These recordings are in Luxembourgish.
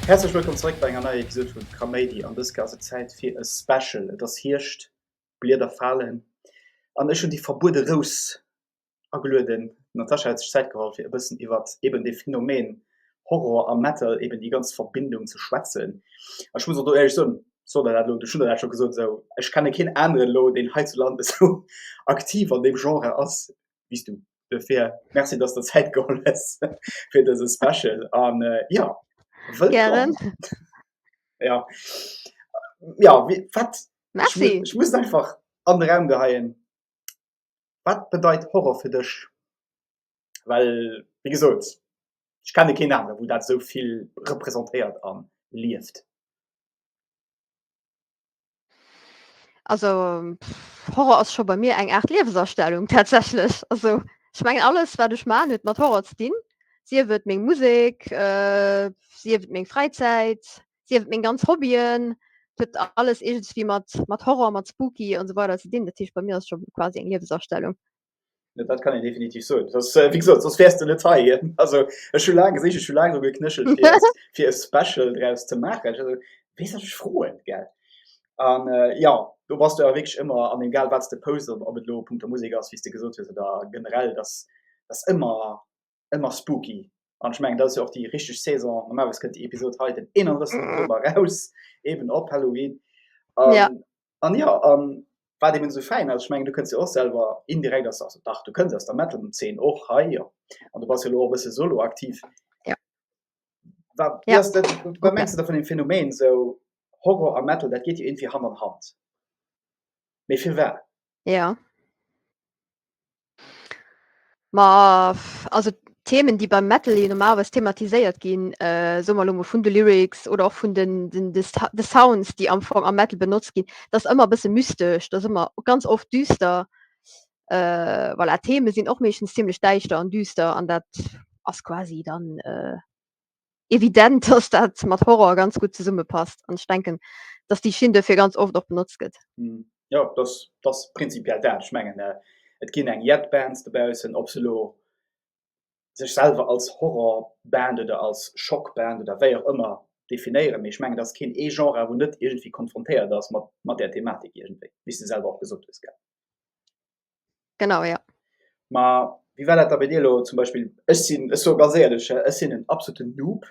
Häerzlech wëllkomm zeréck bei enger neier Episode vun Kaméidi. An dës Kéier ass et Zäit fir e Special. Et ass Hierscht, d'Blieder falen an ech hunn déi verbuede Rous agelueden. D'Natasha huet sech Zäit geholl fir e bëssen iwwert eben dee Phänomen Horror a Metal, eben déi ganz Verbindung ze schwätzen. A ech muss och do éierlech soen, ech sot der dat elo, ech hunn der dat scho gesot, esou ech kenne keen aneren elo, deen heizuland esou aktiv an deem Genre ass wéi s du. Dofir Merci, dass der Zäit geholl hues fir dëse Special an äh, ja wëllkomm. Ja. Ja, wie, wat? Merci. Ech, ech muss einfach an de Raum geheien. Wat bedeit Horror fir dech? Well, wéi gesot, ech kenne keen anere, wou dat esou vill representéiert an lieft. Also Horror ass scho bei mir eng Aart Liewensastellung tatsächlech. Also ech mengen alles wat ech man huet mat Horror ze dinn, sief et meng Musek, äh, sief et meng Fräizäit, sief et meng ganz Hobbyen, et huet alles iergendswéi mat mat Horror, mat Spooky an esou weider ze dinn. Dat heescht bei mir ass scho quasi eng Liewensastellung. Ja, dat kann een definitiv soen. Das, äh, wéi gesot, soss wäers du net hei. Also ech hu laang gesicht, ech hu laang dru geknéchelt fir, fir e Special draus ze maachen. Also, weess wat ech froen, gell? An äh, ja, do bass du awer wierklech ëmmer an egal wat s de post, ob, ob et elo punkto Musek ass, wéi s de gesot hues, oder generell, dass dass ëmmer ëmmer spooky. An ech mengen, dat ass jo och déi richteg Saison. Normalerweis kënnt déi Episod hei den 31. Oktober raus, eben op Halloween. An, Ja. An jo, an wat eben esou fäin ass, ech mengen du kënns jo och selwer indirekt aus, also dach, du kënns aus der Metal-Zeen och hei, jo, an du bass jo elo och e bësse solo aktiv. Ja. Wat, wéi Ja. ass dat, wat mengs du da vun dem Phänomen esou Horror a Metal, dat geet jo iergendwéi Hand an Hand. Mee firwat? Ja. Ma also d'Themen, déi beim Metal jo normalerweis thematiséiert ginn, äh, soe mer elo mol vun de Lyrics oder och vun den, den, de, de Sounds, déi am Fong am Metal benotzt ginn, dat ass ëmmer e bësse mystesch, dat ass ëmmer ganz oft düster. Äh, voilà, d'Theme sinn och meeschtens zimmlech däischter an düster an dat ass quasi dann äh, evident, dass dat mat Horror ganz gutt zesummepasst an ech denken, dass déi Schinn dofir ganz oft och benotzt gëtt. Hm. Jo, dass dass prinzipiell dat. Ech mengen, äh, et ginn eng jett Bands dobaussen, ob se elo sech selwer als Horrorband oder als Schockband oder wéi och ëmmer definéieren, mee ech mengen, et ass keen ee Genre, wou net iergendwéi konfrontéiert ass mat mat där Thematik iergendwéi, wéi s de selwer och gesot hues, gell? Genau, ja. Ma wéi war dat da bei dir elo zum Beispill? Ech sinn, ech soe ganz éierlech, ech sinn en absoluten Noob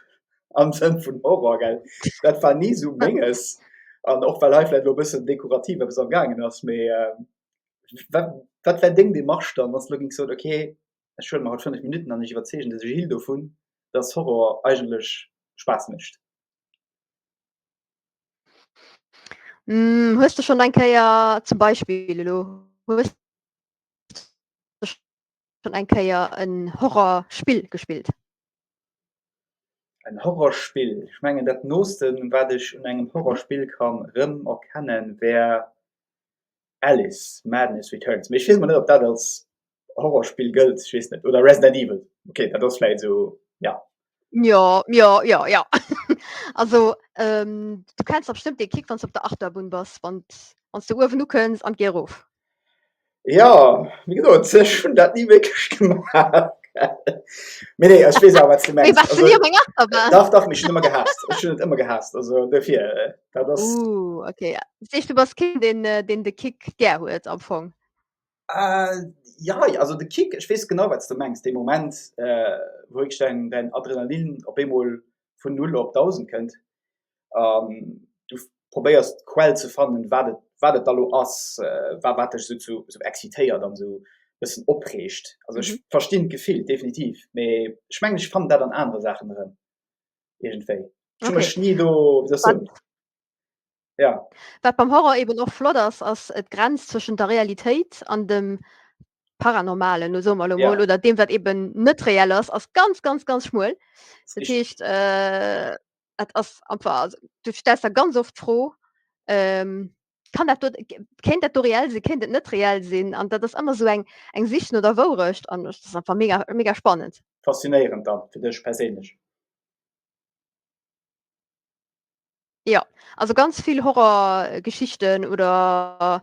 am Sënn vun Horror, gell. Dat war ni esou menges. An och well hei vläicht elo e bëssen dekorativ eppes am gaangen ass, mee wat, wat wär deng Demarche dann, wann s de elo géings soen, okay, ech huele mer haut 5 Minutten an ech iwwerzeegen de Gilles dovun, dass Horror eigentlech Spaass mécht? Mm, hues du schon eng Kéier zum Beispiel elo hues du schon eng Kéier en Horrorspill gespillt? En Horrorspill? Ech mengen dat noosten wat ech un engem Horrorspill kann rëm erkennen wär Alice, Madness Returns. Mee ech weess mol net ob dat als Horrorspill gëllt, ech weess net. Oder Resident Evil, okay, dat ass vläit esou, ja. Jo, jo, jo, jo. Also ähm, du kenns der bestëmmt dee Kick, wann s de op der Achterbunn bass, wann wann s de uewen ukënns an d'geet erof. Jo, wéi gesot, ech hunn dat ni wierklech gemaach. Mee nee, ech weess awer, wat s de Mee mengs. waars du Also, ni op enger Achterbahn? dach, dach, mee ech hunn ëmmer gehaasst. Ech hunn et ëmmer gehaasst, also dofir, dat ass. Uh, okay. Dat heescht, du bass keen, deen, deen de Kick gär huet am Fong? Äh, ja, also de Kick, ech weess genau wat s de mengs, dee Moment äh, wou wierklech däin, däin Adrenalin op eemol vun 0 op 1000 kënnt an du probéiers d'Quell ze fannen, wat et, wat et da lo ass, äh, wat, wat dech esou zu, esou excitéiert an esou bëssen opreegt. Also ech Mhm. verstinn d'Gefill definitiv, mee ech mengen ech fannen dat an anere Saachen erëm iergendwéi. Ech hu Okay. mech ni do, wéi soll ech soen, Wat Ja. Wat beim Horror eben och flott ass, ass d'Grenz zwëschent der Realitéit an dem Paranormalen, soe mer elo mol, Ja. oder deem, wat eben net reell ass, ass ganz, ganz, ganz schmuel. Ass Dat richtig. heescht, äh, et ass einfach, also du stells der ganz oft d'Fro, ähm, kann dat do, kéint dat do reell sinn, kéint et net reell sinn? An dat ass ëmmer esou eng, eng Sich no der Wourecht an dat ass einfach mega, mega spannend. Faszinéierend dann fir dech perséinlech. Jo, also ganz vill Horrorgeschichten oder.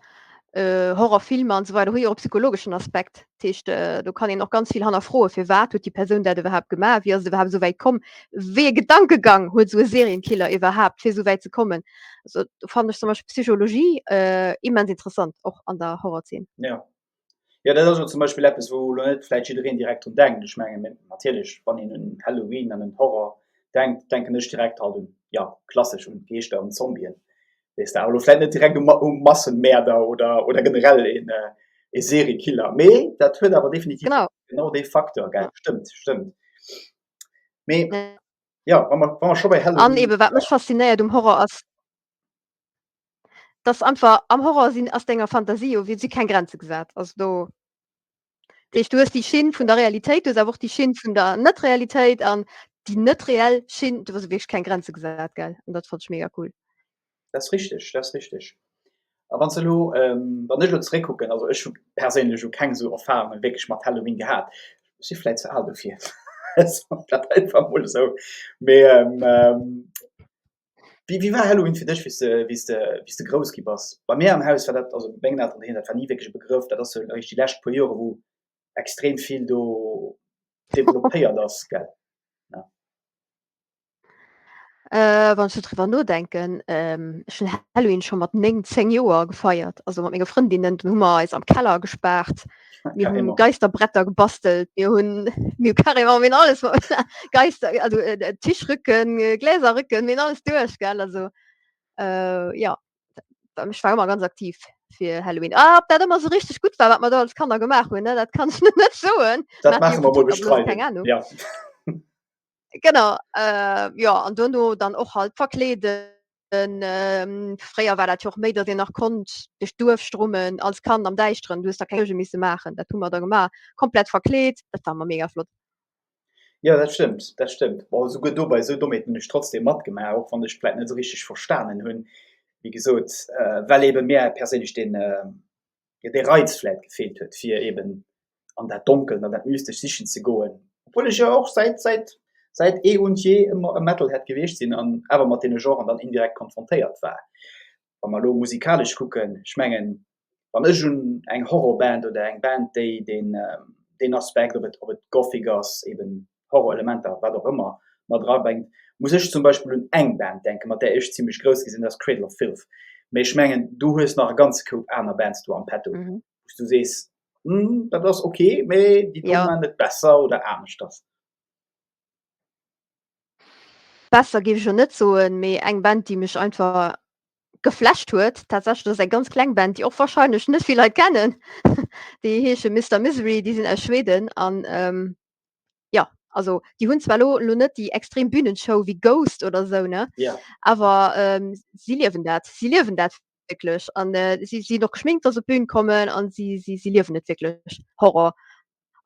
Horrorfilmer an esou weider hu jo och e psychologeschen Aspekt. Dat heescht, do kann een och ganz vill hannerfroen, firwat huet déi Persoun dat iwwerhaapt gemaach, wéi ass et iwwerhaapt esou wäit komm, wéi e Gedankegang huet esou e Serienkiller iwwerhaapt, fir esou wäit ze kommen. Also do fannen ech zum Beispill Psychologie immens interessant, och an der Horrorzeen. Jo, jo dat ass elo zum Beispill eppes, wou elo net vläicht jiddereen direkt drun denkt. Ech mengen, natierlech, wann een un Halloween an un Horror denkt, denken ech direkt halt un, jo, klassesch un Geeschter, un Zombien. Weess de, awer elo vläit net direkt um, um Massenmäerder oder, oder generell een, äh, e Seriekiller. Mee dat huet awer definitiv Genau. genau dee Facteur, gell? Ja. Stëmmt, stëmmt. Mee Ja. ja, wa mer, wa mer scho bei An Halloween eben, wat mech faszinéiert um Horror ass, dass einfach am Horror sinn ass denger Fantasie jo si keng Grenze gesat. Also do Dat heescht, du hues déi Schinn vun der Realitéit, du hues awer och déi Schinn vun der Net-Realitéit an déi net reell Schinn, do si wierklech keng Grenze gesat, gell? An dat fonnt ech mega cool. Dat ass richteg, dat ass richteg. A wann s de elo, wann ech elo zeréckkucken, also ech hu perséinlech elo keng esou Erfarunge wierklech mat Halloween gehat, ech si vläit ze al dofir, soen ech dat einfach emol esou, mee Wéi, wéi war Halloween fir dech, wéi s de, wéi s de, wéi s de grouss gi bass? Bei mir am Haus war dat, also bei mengen Elteren doheem, dat war ni wierklech e Begrëff. Dat ass sou eréischt déi lescht puer Jore wou extrem vill do developpéiert ass, gell? Ja. Äh, wann ech sou driwwer nodenken, ähm, ech hunn Halloween scho mat 9, 10 Joer gefeiert, also mat menge Frëndinnen, dunn hu mer eis am Keller gespaart, Mir hunn Carrément. Geisterbretter gebastelt, mir hunn mir carrément mir hunn alles Geister also äh, Tischrücken, äh, Gläserrücken, mir hunn alles duerch gell also äh, ja ech war ëmmer ganz aktiv fir Halloween. Ah, ob dat ëmmer sou richteg gutt war, wat mer do als Kanner gemaach hunn, ne, dat kann ech net soen. Dat maache mer mol keng bestreiden. Ahnung. Ja. Genau äh, ja an duerno dann och halt verkleeden. Fréier war dat jo och méi, datt een nach konnt duerch d'Duerf strummen als Kand am Däischteren. Du hues der keng Suerge misse maachen. Dat hu mer da gemaach, komplett verkleet. Dat war ëmmer mega flott. Jo, dat stëmmt, dat stëmmt. Bon, esouguer do bei esou Dommheeten hunn ech trotzdeem matgemaach, och wann ech vläit net esou richteg verstanen hunn, wéi gesot, well eebe mir perséinlech deen, jo dee Reiz vläit gefeelt huet, fir eben an dat Donkelt, an dat Mystesch sichen ze goen, obwuel ech jo och säit, säit, säit eh und je ëmmer e Metalhead gewiescht sinn an awer mat deene Genren dann indirekt konfrontéiert war. Wa mer elo musikalesch kucken, ech mengen, wann ech un eng Horrorband oder eng Band, déi deen, deen Aspekt, ob et, ob et Gothic ass, eben Horrorelementer, wat och ëmmer, mat erabréngt, muss ech zum Beispill un eng Band denken, mat där ech zimmlech grouss gi sinn, dat ass Cradle of Filth. Mee ech mengen, du hues nach e ganze Koup aner Bands do am Petto, wou s du sees, Hm, dat ass ok, mee déi do maachen et besser oder aneschters. Besser géif ech elo net soen, mee eng Band, déi mech einfach geflasht huet, tatsächlech, dat ass eng ganz kleng Band, déi och wahrscheinlech net vill Leit kennen, déi heesche Mister Misery, déi sinn aus Schweden an ja also déi hunn zwar lo lo net déi extrem Bühnenshow wéi Ghost oder sou ne Ja. awer ähm, si liewen dat si liewen dat wierklech an äh, si sinn och geschminkt wa se op d'Bühn kommen an si si si liewen et wierklech Horror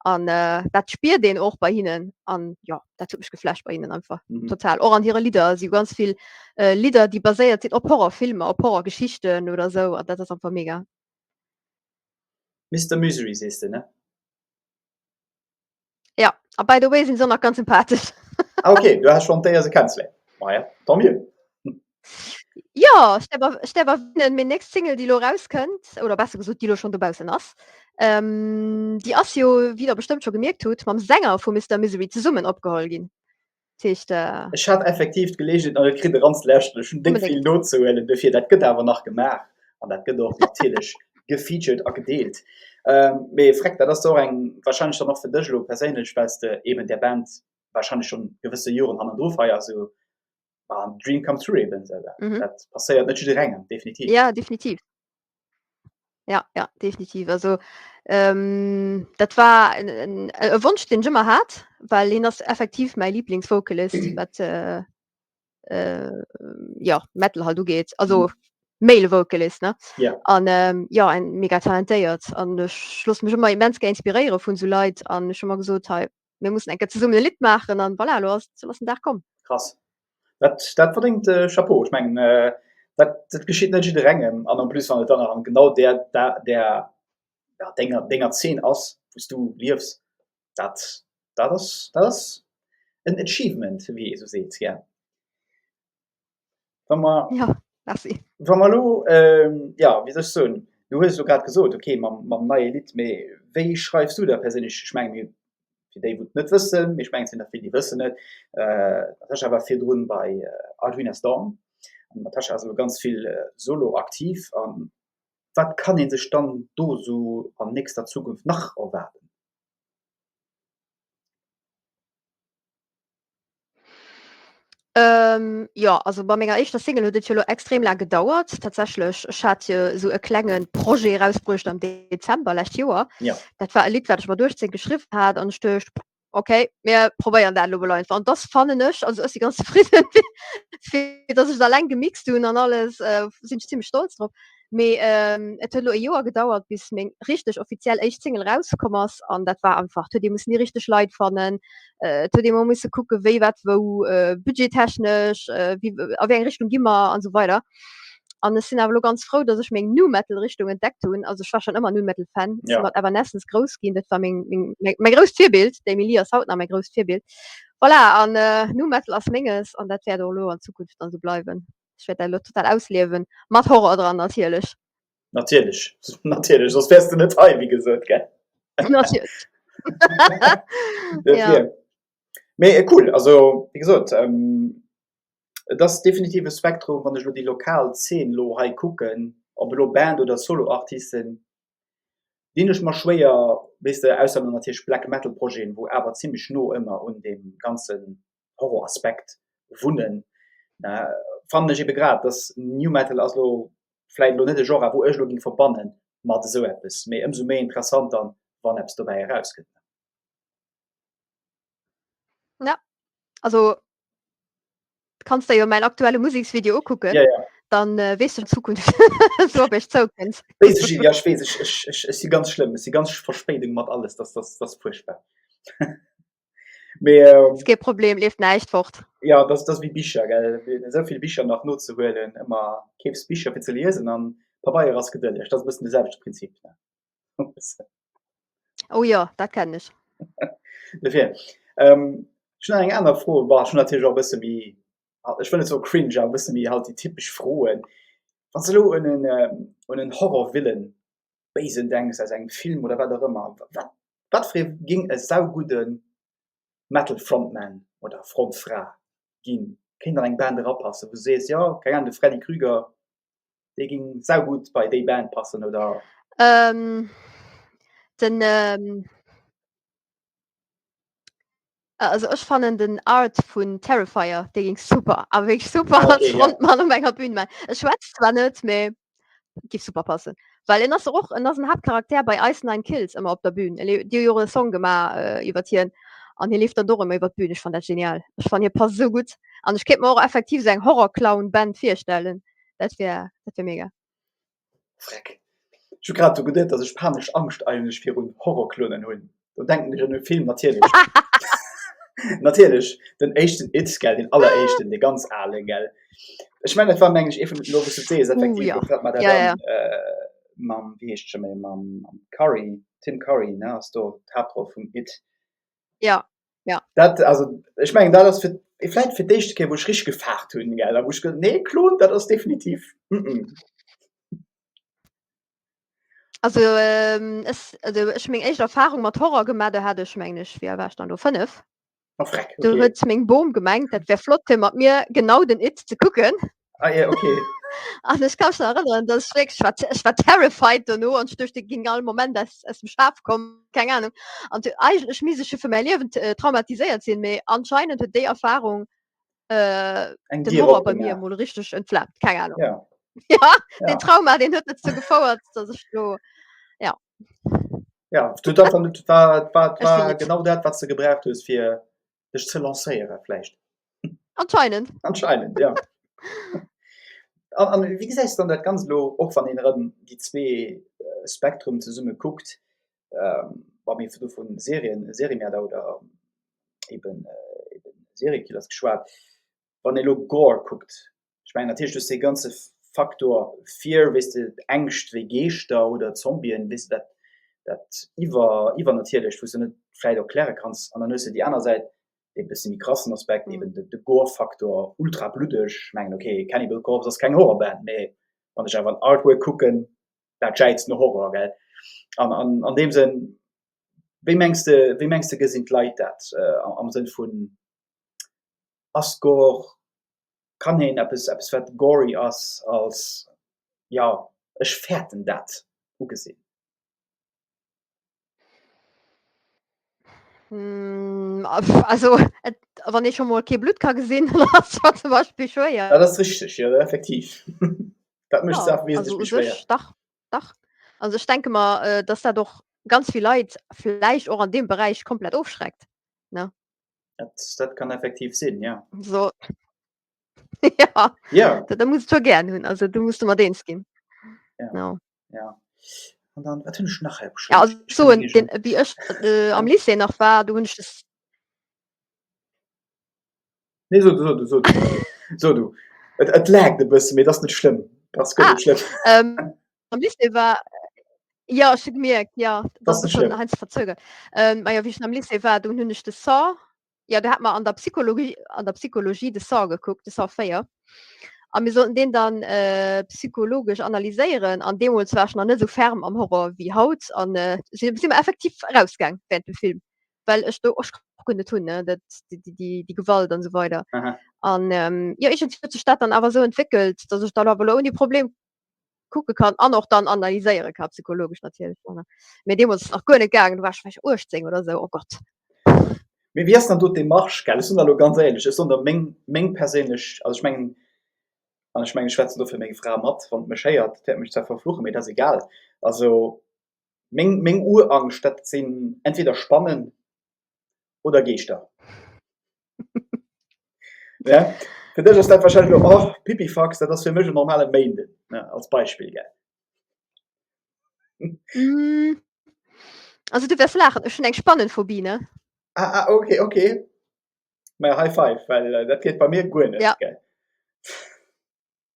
an äh, dat spiert een och bei hinnen an ja dat huet mech geflasht bei hinnen einfach Mhm. total och an hire Lidder si hu ganz vill äh, Lidder déi baséiert sinn op Horrorfilmer op Horrorgeschichten oder sou an dat ass einfach mega. Mister Misery sees de ne? Ja, a by the way sinn se och nach ganz sympathesch. Ah okay, du has schonn d'Éier se kennenzeléieren. Maja, tant mieux. Jo, ech däerf ech däerf erwänen, meng nächst Single, déi elo erauskënnt, oder besser gesot, déi elo schonn dobaussen ass, ähm, déi ass jo, wéi der bestëmmt scho gemierkt hutt, mam Sänger vu Mister Misery zesummen opgeholl ginn. Dat heescht, äh. Ech hat effektiv d'Geleegenheet nach net kritt eranzelauschteren. Ech hunn déck vill nozehuelen dofir. Dat gëtt awer nach gemaach an dat gëtt och natierlech gefeatured a gedeelt. Mee freck, dat ass da och eng, warscheinlech dann och fir dech elo perséinlech, well s de eben där Band warscheinlech schonn gewësse Joren hannendru feiers, esou en Dream come true eben. Dat passéiert net jidderengem, definitiv. Ja, definitiv. Ja, ja, definitiv. Also ähm, dat war en, en, e Wonsch, den ech ëmmer hat, well hien ass effektiv mäi Lieblingsvocalist, wat äh, äh, ja, Metal halt ugeet. Also Male Vocalist, ne? Ja. An ähm, ja, en mega talentéiert. An ech loosse mech ëmmer immens gär inspiréiere vun esou Leit. An ech hu ëmmer gesot, hei, mir mussen eng Kéier zesummen e Lidd maachen. An voilà, elo ass, elo ass den Dag komm. Krass. Dat, dat verdéngt äh, Chapeau. Ech mengen, äh, dat, dat geschitt net jidderengem. An en plus, wann et dann nach an genau där, der, der, ja, denger, denger Zeen ass, wou s du liefs, dat, dat ass, dat ass en Achievement, wéi ee sou seet, gell. Wa mer, Ja, merci. wa mer elo, ähm, ja, wéi soll ech soen, Du hues elo grad gesot, okay, mam, mam neie Lidd, mee wéi schreifs du da perséinlech? Ech mengen, mir, fir déi, wou et net wëssen, mee ech mengen, et sinn der vill, déi wëssen et, d'Natasha war virdrun bei Arduina's Dawn an d'Natasha ass elo ganz vill solo aktiv. An wat kann ee sech dann do esou an nächster Zukunft nach erwaarden? Ähm, jo, also bei menger éischter Single huet et jo lo extrem laang gedauert. Tatsächlech, ech hat jo esou e klenge Projet erausbruecht am Dezember lescht Joer. Ja. Dat war e Lidd, wat ech mat 18 geschriwwen hat an ech duecht, okay, mir probéieren dat elo mol einfach. An dass fannen ech, also ech si ganz zefridden, fir dass ech et alleng gemixt hunn an alles, äh, sinn ech zimmlech stolz drop. Mee et huet elo e Joer gedauert, bis meng richteg offiziell éischt Single erauskomm ass an dat war einfach, et huet ee mussen déi richteg Leit fannen, et huet ee mol musse kucke wéi, wat, wou, budgettechnesch, wéi, a wéi eng Richtung gi mer an esou weider. An ech sinn awer elo ganz frou, datt ech meng Nu-Metal-Richtung entdeckt hunn. Also ech war schonn ëmmer Nu-Metal-Fan, ech si mat Evanescence grouss ginn, dat war meng, meng, mäi grousst Virbild, d'Amy Lee ass haut nach mäi grousst Virbild. Voilà, an Nu-Metal ass menges an dat wäert och elo an Zukunft dann esou bleiwen. Ech wäert dat elo total ausliewen, mat Horror dran natierlech. Natierlech, natierlech, soss wäers de net hei, wéi gesot, gell? Natierlech. Ja. Mee äh, cool, also wéi gesot, ähm, et ass definitiv e Spektrum, wann ech elo déi lokal Zeen elo hei kucken, ob elo Band oder Solo-Artisten, dinn ech mer schwéier, weess de, ausser elo natierlech Black Metal Projeten, wou awer zimmlech no ëmmer un deem ganzen Horror-Aspekt wunnen, fannen ech ebe grad, dass New Metal ass elo vläit elo net e Genre, wou ech elo géing verbanne mat esou eppes, mee ëmsou méi interessant dann, wann eppes dobäi erauskënnt. Ja, also kanns der jo mäin aktuelle Museksvideo ukucken, ja, ja. dann äh, weess du in Zukunft so op ech zoukënns. Weess ech, ja, ech weess, ech, ech, ech, ech si ganz schlëmm, ech si ganz Verspéidung mat alles, das, das, das furchtbar. Mee, ähm, Ist kee Problem, leeft näischt fort. Ja, das, das wéi Bicher, gell? Esou vill Bicher nach nozehuelen, ëmmer keefs Bicher fir ze liesen an Pabeier ass gedëlleg. Dat ass e bëssen de selwechte Prinzip. Ne? Oh jo, dat kennen ech. Dofir. Ähm, ech hunn nach eng aner Fro, bon, ech hunn natierlech och e bësse méi, ech wëll net soe cringe, awer e bësse méi halt déi typesch Froen. Wann s de elo un en, un en Horror-Villain, Béisen denks aus engem Film oder wat och ëmmer, wat, wat fir ee géing e saugudde Metal-Frontman oder Frontfra ginn? Kéint an eng Band erapassen, wou s du sees, jo, keng Ahnung, de Freddy Krüger, dee ging saugutt bei déi Band passen oder? Ähm, den ähm, also ech fannen den Art vun Terrifier, dee ging super, awer wierklech super Ah, als okay, ja. Frontmann op enger Bühn man. E schwätzt zwar net, mee giff super passen. Well en ass och, en ass en Haaptcharakter bei Ice Nine Kills ëmmer op der Bühn. E déi hu jo och e Song gemaach äh, iwwert hien an hie leeft dann och ëmmer iwwert d'Bühn. Ech fannen dat genial. Ech fannen hie passt esou gutt an ech kéint mer och effektiv esou eng Horror-Clown-Band virstellen. Dat wär, dat wär mega. Freck. Ech hu grad dru geduet, dass ech panesch Angscht eigentlech virun Horrorclownen hunn. Do denken ech un e Film natierlech. Natierlech den éischten It, gell, den alleréischten, dee ganz alen, gell. Ech mengen, dat war mengen ech ee vun, elo wou s du et sees, Uh, effektiv, ja. gouf dat mat Ja, ja. dann äh, mam, wéi heescht scho méi, mam, mam Curry, Tim Curry, ne, ass do d'Haaptroll vum It. Ja, ja. Dat, also ech mengen, dat ass fir, vläit fir d'éischte Kéier, wou ech richteg gefaart hunn, gell, a wou ech gesot hunn, nee, Klon, dat ass definitiv, mm mm. Also ähm, ech, also ech hu meng éischt Erfahrung mat Horror gemaach, do hat ech mengen ech, wéi al war ech dann do, 5. Oh freck, Do okay. huet meng Bom gemengt, dat wär flott fir mat mir genau den It ze kucken. Ah ja, okay. An ech ka mech nach erënneren, dass ech wierklech, ech war, ech war terrified dono an ech duecht, dee géing all Moment aus, aus dem Schaf kommen, keng Ahnung. An du, eigentlech misst ech jo fir mäi Liewen traumatiséiert sinn, mee anscheinend huet déi Erfahrung äh, Eng den Dier Horror bei mir opgemaach. mol richteg entflammt, keng Ahnung. Ja. Ja, den Ja. Trauma, deen huet dozou gefouert, dass ech lo, ja. Ja, du dat war, war, war, Ech sinn war net. genau dat, wat s de gebraucht hues, fir dech ze lancéieren vläicht. Anscheinend. Anscheinend, ja. An, an wéi gesäis du dann dat Ganzt elo, och wann een erëm déi zwee Spektrum zesumme kuckt, ähm, wa mir do vu Serien, Seriemärder oder eben, eben Seriekillers geschwat, wann ee elo Gore kuckt, ech mengen natierlech du hues dee ganze Faktor Fear, weess de, Ängscht wéi Geeschter oder Zombien, weess de, dat, dat iwwer, iwwernatierlecht, wou s de net vläicht erkläre kanns, an dann hues de déi aner Säit, dee bësse méi krassen Aspekt, eben de, de Gore-Faktor, ultra bluddeg, ech mengen ok, Cannibal Corpse ass keng Horrorband, mee wann ech awer an Artwork kucken, Dat jäizt no Horror, gell? An an an deem Sënn, wéi mengs de, wéi mengs de gesinn d'Leit dat am Sënn vun ass Gore, kann een eppes, eppes wat gory ass als jo ech fäerten dat ugesinn? Also et, wann ee scho mol kee Blutt ka gesinn, dann ass dat zum Beispill schwéier. Dat ass richteg, jo, effektiv. Dat mécht d'Saach wesentlech méi u schwéier. sech dach, dach. Also ech denke mer, dass dat och ganz vill Leit vläicht och an deem Beräich komplett ofschreckt, ne? Dat, dat kann effektiv sinn, jo. So. Ja. Ja. Da muss et scho gären hunn, also do muss de mat eens ginn. Ja. No. Ja. An dann, wat hunn ech nach hei Ja, opgeschriwwen? also Ech soen, kann den, wéi ech äh, am Lycée nach war, do hunn ech das Nee, so du, so du, so du. So du. Et, et laggt e bësse, mee dat ass net schlëmm. Dat ass guer Ah, net schlëmm. ähm, am Lycée war, ja, ech hu gemierkt, ja, Dat ass dat net ass schon schlëmm. heiansdo verzögert. Ähm, ma ja, wéi ech am Lycée war, do hunn ech de Saw Jo, do hat mer an der Psychologie, an der Psychologie de Saw gekuckt, de Saw 4. A mir sollten deen dann äh, psychologesch analyséieren. An deemools war ech nach net esou ferm am Horror wéi haut. An äh, si si mer effektiv erausgaang während dem Film, well ech do och guer net hunn, ne, dat déi, déi, déi, déi Gewalt an esou weider. Aha. An ähm, jo, iergendwéi huet sech dat dann awer esou entwéckelt, datt ech dann awer elo ouni Problem kucke kann an och dann analyséiere ka psychologesch natierlech. Mee deemools ass nach guer net gaangen, du war ech vläicht 18 oder sou, oh Gott. Mee wéi ass dann do d'Demarche, gell? Ech soen der elo ganz éierlech, ech soen der meng, meng perséinlech, also ech mengen, an ech mengen ech schwätzen do fir meng Fra mat, wann et mech héiert, wäert mech zwar verfluchen, mee dat ass egal. Also meng, meng Urangscht, dat sinn entweder Spannen oder Geeschter. Ja? Fir dech ass dat wahrscheinlech elo, oh, Pipifax, dat ass fir mech en normale Méinden, ne, als Beispill, gell? Mm. Also du wäers laachen, ech hunn eng Spannenphobie, ne? Ah, ah, okay, okay. Maja, High Five, well äh, dat geet bei mir guer net, Ja. gell?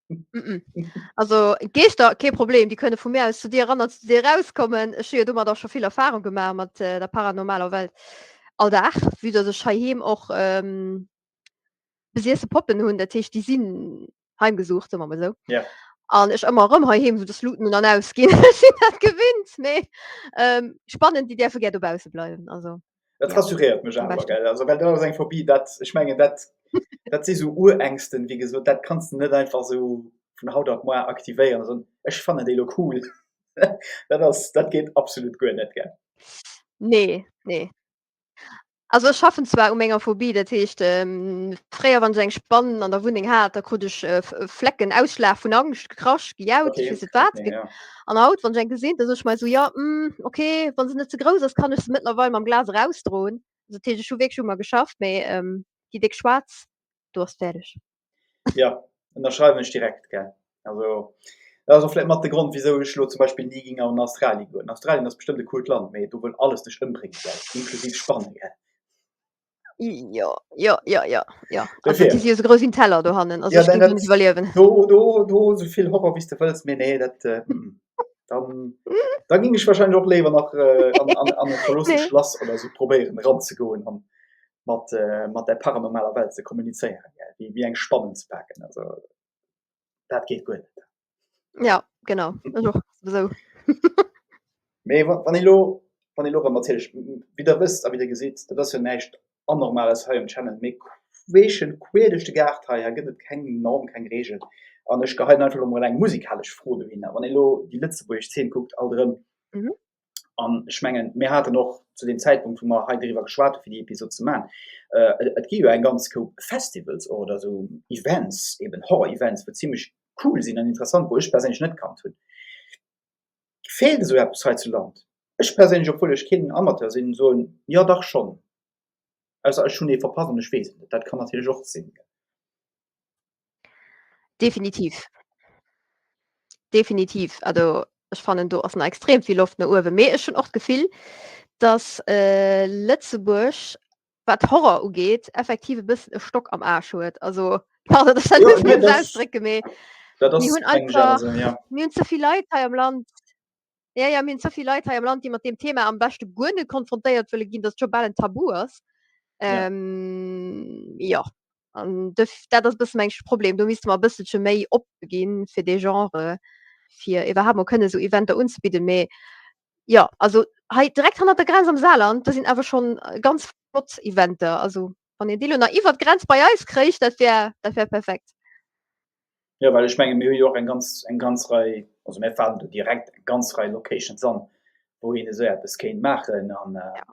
Mm -mm. Also Geeschter, kee Problem, déi kënne vu mir aus zu dir ran an zu dir rauskommen. Ech hu jo domat och scho vill Erfahrung gemaach mat äh, der paranormaler Welt. All Dag, vue dass ech heiheem och ähm, besiesse Poppen hunn, dat heescht, déi sinn heimgesucht, soe mer mol esou. Ja. An ech ëmmer erëm heiheem, wou dass Luten un an aus ginn. Ech sinn dat gewinnt, mee ähm, spannend, déi däerfe gär dobausse bleiwen. Also Dat ja, rassuréiert mech am awer, beschten. gell? Also, well dat ass eng Phobie, dat, ech mengen, dat, dat si sou Urängsten, wéi gesot, dat kanns de net einfach sou vun haut op moar aktivéieren a soen, ech fannen déi elo cool. Dat ass, dat geet absolut guer net, gell? Nee, nee. Also ech schaffen zwar u menger Phobie, dat heescht ähm, fréier wann ech eng Spann an der Wunneng hat, da krut ech äh, Flecken, Ausschlag vun Angscht, gekrasch, gejaut, Okay, ech weess net wat. okay, ja. An haut wann ech eng gesinn, da sot ech mer esou, ja, mm, okay, wann se net ze grouss ass, kann ech se mëttlerweil mam Glas erausdroen. Also dat heescht, ech hu wierklech u mer geschafft, mee ähm, déi déck schwaarz, do ass fäerdeg. Ja, ënnerschreiwen ech direkt, gell. Also dat ass och vläit mat de Grond, wisou ech elo zum Beispill ni géing an Australien goen. Australien ass bestëmmt e coolt Land, mee do wëll alles dech ëmbréngen, gell, inklusiv Spanne, gell. Jo, jo, jo, jo, jo. Also Dofir. déi si jo sou grouss wéi en Teller dohannen, also Ja, ech dat, géing do net iwwerliewen. do, do, do sou vill Horror wéi s de wëlls, mee nee, dat, mm, dann, da géing ech wahrscheinlech och léiwer nach an, an, an e verloossent Nee. Schlass oder sou probéieren eranzegoen an mat, mat der paranormaler Welt ze kommunizéieren, gell, wéi, wéi eng Spannen ze paken. Also dat geet guer net. Ja, genau. Ech och esou. Mee wa, wann ee lo, wann ee lo erëm natierlech, wéi der wësst a wéi der gesitt, dat ass jo näischt Anormales hei um Channel, mee queeschen, queer duerch de Gaart hei, hei gëtt et keng Norm, keng Reegel. An ech geheien einfach lo mol eng musikalesch Fro dohinner. Wann ee lo déi lëtzebuergesch Zeen kuckt, alt erëm, Mhm. An ech mengen, mir haten och zu deem Zäitpunkt, wou mer hei driwwer geschwat hu fir déi Episod ze maachen, et gi jo eng ganz Koup Festivals och oder esou Events, eben Horror-Events, wou zimlech cool sinn an interessant, wou ech perséinlech net kannt hunn. Feelt esou eppes hei zu Land? Ech perséinlech, obwuel ech keen Amateur sinn, soen, jo dach schonn. Ausser ech hunn ee verpasst an ech weess et net, dat kann natierlech och sinn. Definitiv. Definitiv. Also ech fannen do ass nach extrem vill Loft no uewen. Mee ech hunn och d'Gefill, dass äh, Lëtzebuerg, wat Horror ugeet, effektiv e bëssen e Stock am Aarsch huet. Also pardon, dass ech dat Jo, elo nee, esou dat, ausdrécke, mee dat mir ass hunn mengen ech awer einfach, esou, ja. mir hunn ze vill Leit hei am Land, Ja, ja, mir hunn ze vill Leit hei am Land, déi mat deem Thema am beschte guer net konfrontéiert wëlle ginn, datt et scho bal en Tabu ass. Ja. Ähm, jo, an def dat ass e bësse mengen ech de Problem. Do misste mer e bësselche méi oppe ginn fir dee Genre. fir iwwerhaapt mol kënne sou Eventer unzebidden. Mee jo, also hei direkt hannert der Grenz am Saarland, do sinn awer schonn ganz flott Eventer. Also wann een déi lo nach iwwert d'Grenz bei eis kréich, dat wär dat wär perfekt. Jo, well ech menge mir hu jo och eng ganz eng ganz Rei, also mir falen do direkt eng ganz Rei Locations an, wou een esou eppes kéint maachen an Ja.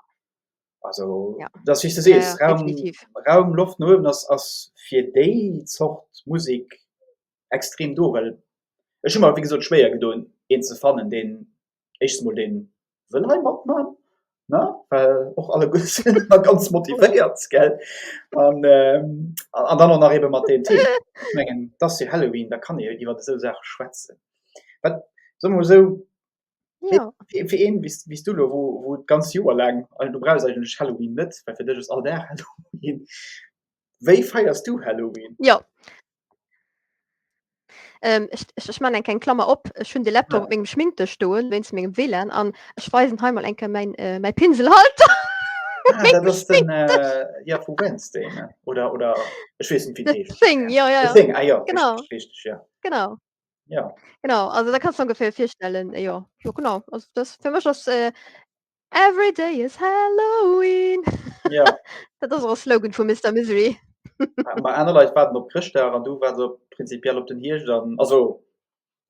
also Ja. dat ass wéi s du Ja, sees, ja, Raum definitiv. Raum Loft no uewen ass ass fir déi Zort Musek extrem do, well ech hu mer wéi gesot schwéier gedoen een ze fannen, deen éischtens mol deen wëll hei matman, ne, well och alleguer sinn ëmmer ganz motivéiert, gell, an an dann och nach ebe mat deem Thema. Ech mengen, et ass jo Halloween, da kann ee jo iwwer esou Saache schwätzen. Wat, soe mer mol esou, Ja. fir fir een wéi s wéi s du elo, wou wou d'ganz Joer laang, du brauchs eigentlech Halloween net, well fir dech ass all Dag Halloween. Wéi feiers du Halloween? Jo. Ähm, ech, ech, ech man eng kleng Klammer op. Ech hunn de Laptop op mengem Schminkdësch stoen, wéinst mengem WLAN, an ech weisen hei mol eng Kéier mäin, äh, mäi Pinselhalter. Ah, dat ass den, äh, ja, vu Wednesday, ne? Oder, oder, ech weess net, wéi The den heescht. Thing, jo, jo, The jo. Thing, ah jo, Genau. richteg, richteg, ja. Genau. Ja. Genau, also da kannst du ungefähr virstellen, jo, jo, genau. Also das, fir mech ass, äh, Every day is Halloween. Ja. Dat ass och e Slogan vu Mister Misery. Ma aner Leit waarden op Chrëschtdag an du waards op prinzipiell op den Hierscht an also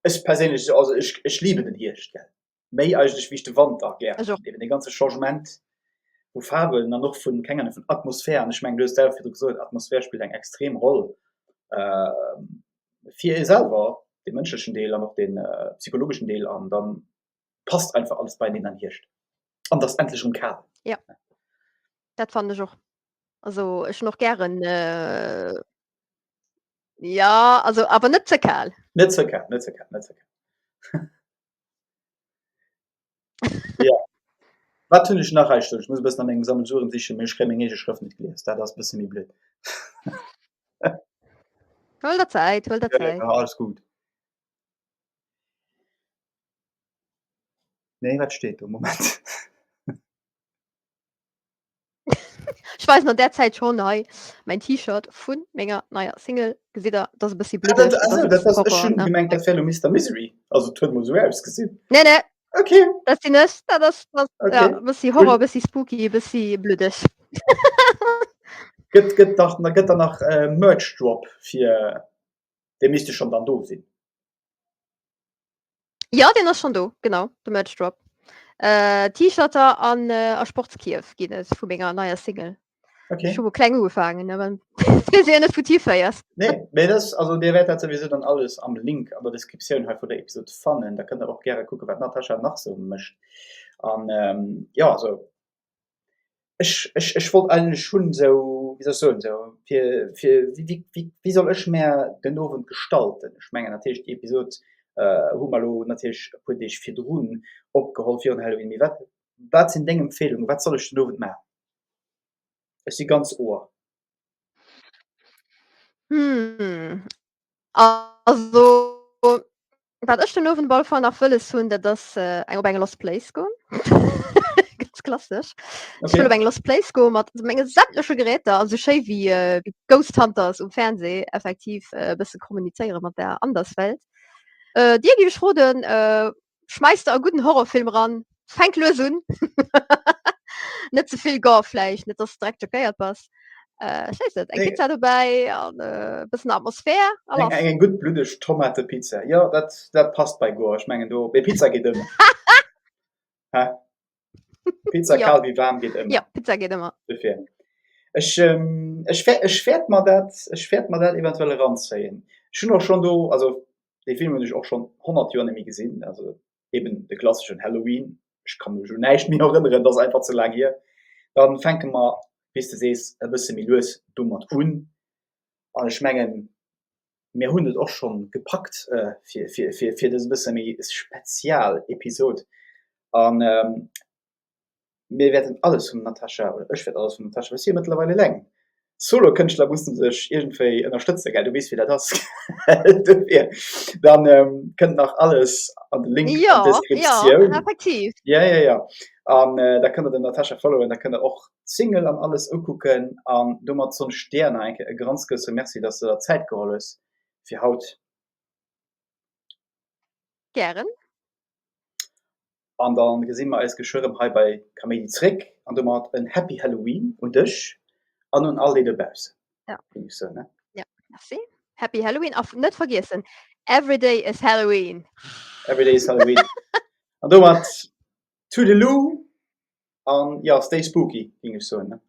ech perséinlech also ech ech lieben den Hierscht gell. Méi eigentlech wéi ech de Wanter gär Ech och. Eben dee ganze Changement vu Faarwen an och vun keng Ahnung vun Atmosphär an ech mengen du hues selwer virdru gesot Atmosphär spillt eng extrem Roll fir ee selwer, dee mënschlechen Deel an och dee psychologeschen Deel an dann passt einfach alles beieneen am Hierscht. An et ass endlech erëm kal. Ja. Dat fannen ech och. Also ech hunn och gären äh, ja, also awer net ze kal. Net ze kal, net ze kal, net ze kal. Ja. Wat hunn ech nach hei stoen? Ech muss e bëssen a mengem Sammelsurium sichen, mee ech kréie meng eege Schrëft net gelies. Dat ass e bësse méi blöd. Huel der Zäit, huel der Ja, Zäit. ja, alles gutt. Nee, wat steet do? Moment. Ech weisen an där Zäit schonn hei mäin T-Shirt vun menger neier Single. Gesitt der, et ass e bëssi Ah, dat, bluddeg, et ass also, e dat bëssen ass, ech Horror, hunn ne? gemengt, dat wär elo Mister Misery. Also, et huet mol esou ausgesinn. Nee, nee. Okay. Dat sinn ech. Dat ass, dat, Okay. ja, e bëssi Cool. Horror, e bëssi spooky, e bëssi bluddeg. Gëtt, gëtt dach, gëtt dann nach äh, Merch Drop fir, dee misste schonn dann do sinn. Ja, deen ass schonn do, genau, de Merch Drop. Äh, T-Shirter an, äh, a Sportskierf ginn et vu menger neier Single. Okay. Ech hu mol kleng ugefaangen, awer weess jo net wou d'hiféiert. Nee, mee dat, also dir wäert dat souwisou dann alles am Link an der Descriptioun hei vun der Episode fannen. Da kënnt der och gäre kucken, wat d'Natasha nach sou mécht. An ähm, jo, also Ech, ech, ech wollt eigentlech hunn esou, wéi soll ech soen, esou fir, fir wéi, wéi, wéi soll ech mär den Owend gestalten? Ech mengen natierlech déi Episod hu mer elo natierlech e puer Deeg virdrun opgeholl, virun Halloween, mee wat, wat sinn deng Empfeelungen, wat soll ech den Owend maachen? Ech si ganz Ohr. Hm, also Wat ech den Owend op alle Fall nach wëlles hunn, dat ass eng op eng Lost Place goen. Ganz klassesch. Ech wëll Okay. op eng Lost Place goen mat menge sämtleche Geräter, also schéi wéi äh, wéi Ghost Hunters um Fernseh, effektiv e bësse kommunizéiere mat der Anderswelt. Äh, dir géif ech roden, äh, Schmeiss der e gudden Horrorfilm ran, fänk lues un. Net ze vill Gore vläicht, net dass de direkt schockéiert bass. Äh, ech weess net, eng Nee. Pizza dobäi an e bëssen Atmosphär a Eng, lass. eng, eng gutt bluddeg Tomatepizza, jo, dat, dat passt bei Gore. Ech mengen do, mee Pizza geet ëmmer. Hä? Pizza Jo. kal wéi waarm geet ëmmer. Jo, Pizza geet ëmmer. Dofir. Ech, ech wär, ech wäert mer dat, ech wäert mer dat eventuell eranzéien. Ech hunn och schonn do, also dee Film hunn ech och schonn 100 Joer net méi gesinn, also eben de klasseschen Halloween. Ech ka mech un näischt méi erënneren, et ass einfach ze laang hier. Dann fänke mer, wéi s de sees, e bësse méi lues domat un. An ech mengen, mir hunn et och schonn gepackt fir, fir, fir, fir dës e bësse méi Spezialepisod. An Mir wäerten alles vum Natascha, oder ech wäert alles vum Natascha, well ech si jo mëttlerweil eleng. Solo-Kënschtler musse sech iergendwéi ënnerstëtzen, gell, du weess wéi dat ass. Dofir, dann kënnt nach alles an de Link an Jo, jo, d'Descriptioun. effektiv. Ja, ja, ja. An da kënnt der dem Natascha followen, da kënnt der och d'Single an alles ukucken. An domat soen ech dir nach eng Kéier e ganz grousse Merci, dass de der Zäit geholl hues fir haut. Gären. An dann gesi mer eis geschwë rëm hei bei Kaméidi zréck an domat en Happy Halloween un dech an un all déi dobaussen. Ja. Géing ech soen, ne? Ja, merci. Happy Halloween a net vergiessen, every day is Halloween. Every day is Halloween. An domat Toodaloo an ja, stay spooky, géing ech soen, ne?